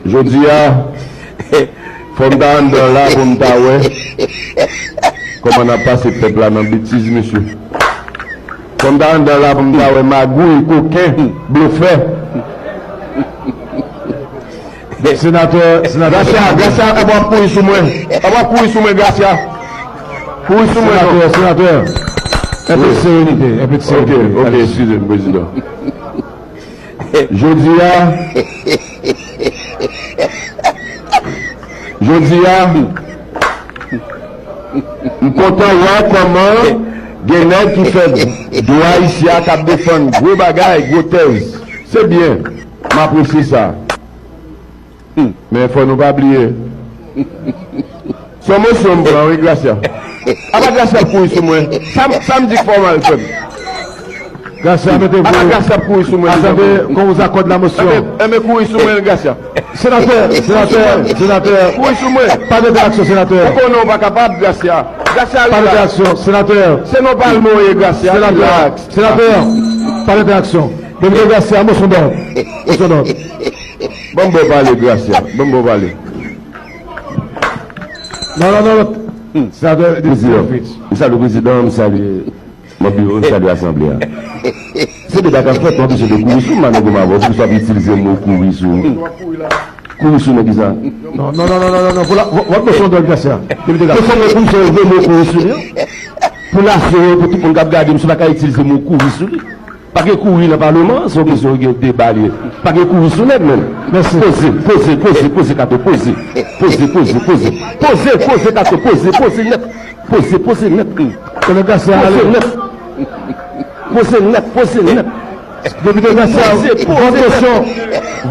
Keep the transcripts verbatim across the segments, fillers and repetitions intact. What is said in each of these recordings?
Jodi a, fò m ta anndan la pou m ta wè kòman n ap pase pèp la nan betiz, mesye. Fò m ta anndan la pou m ta wè magouy, koken, blofè. Senatè, senatè. Gracia, Gracia, ap ap kouri sou mwen. Ap ap kouri sou mwen, Gracia. Kouri sou mwen, non. Senatè, senatè. Enpe de serenite, enpe de serenite. Ok, ok, eskize m, prezidan. Jodi a, jodi a, m kontan wè kòman gen nèg ki fè dwa isi a k ap defann gwo bagay, gwo tèz. Se byen, m apresye sa. Men fò nou pa bliye. Se yon mosyon m pran, wi, Gracia. Apa Gracia ap kouri sou mwen? Sa m, sa m di k fè w mal, frè m? Gracia, mete pou. Apa Gracia ap kouri sou mwen? Attendez, qu'on vous accorde la motion. Enben, enben kouri sou mwen, Gracia. Senatè, senatè, senatè. Kouri sou mwen. Pas d'interaction, senatè. Ou konnen w pa kapab, Gracia. Gracia, relax. Pas d'interaction, senatè. Se nan palman w ye, Gracia. Senatè, relax. Senatè, pas d'interaction. Depite Gracia, motion d'ordre. Motion d'ordre. Ban m ba w pale, Gracia. Ban m ba w pale. Non, non, non, non. Senatè, prezidan, m salye prezidan, m salye manm biwo, m salye asanble a. Se deba k ap fèt, pa bezwen de kouri sou m, Manon Gomav, ou ap itilize mo kouri sou. Kouri sou nèg ki sa? Non, non, non, non, non, non, non, pou la, vòt, vòt motion d'ordre, Gracia. Depite Gracia. Pou fè kouri sou, vle mo kouri sou li. Pou nasyon, pou tout moun k ap gade m, si w pa ka itilize mo kouri sou li. Pa gen kouri nan palman an, se yon kesyon gen deba li ye. Pa gen kouri sou nèg menm. Mèsi. Poze, poze, poze, poze, Kato, poze. Poze, poze, poze. Poze, poze, Kato, poze, poze nèt. Poze, poze nèt. Konnen Gracia ale. Poze nèt. Poze nèt, poze nèt. Depite Gracia, vòt motion,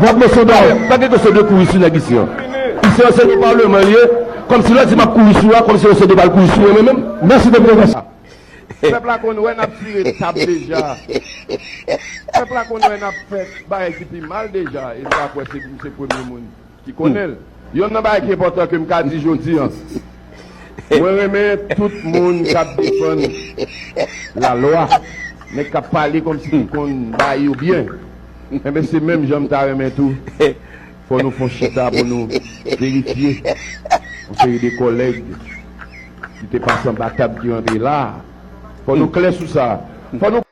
vòt motion d'ordre. Pa gen kesyon de kouri sou nèg isi an. Isi an se nan palman li ye. Kòmsi lè di m ap kouri sou a, kòmsi se de bal kouri sou mwen menm. Mèsi, depite Gracia. Pèp la konn wè n ap tire tab deja. Pèp la konn wè n ap fè bagay ki pi mal deja. E m pa kwè se, se premye moun ki konnen l. Youn nan bagay ki enpòtan ke m ka di jodi a, mwen renmen tout moun k ap defann lalwa, nèg k ap pale kòmsi ki konn bagay yo byen. Enben, se menm jan m ta renmen tou. Fò nou fè yon chita pou nou verifye yon seri de kòlèg ki te pase anba tab ki rantre la. Fò nou klè sou sa. Fò nou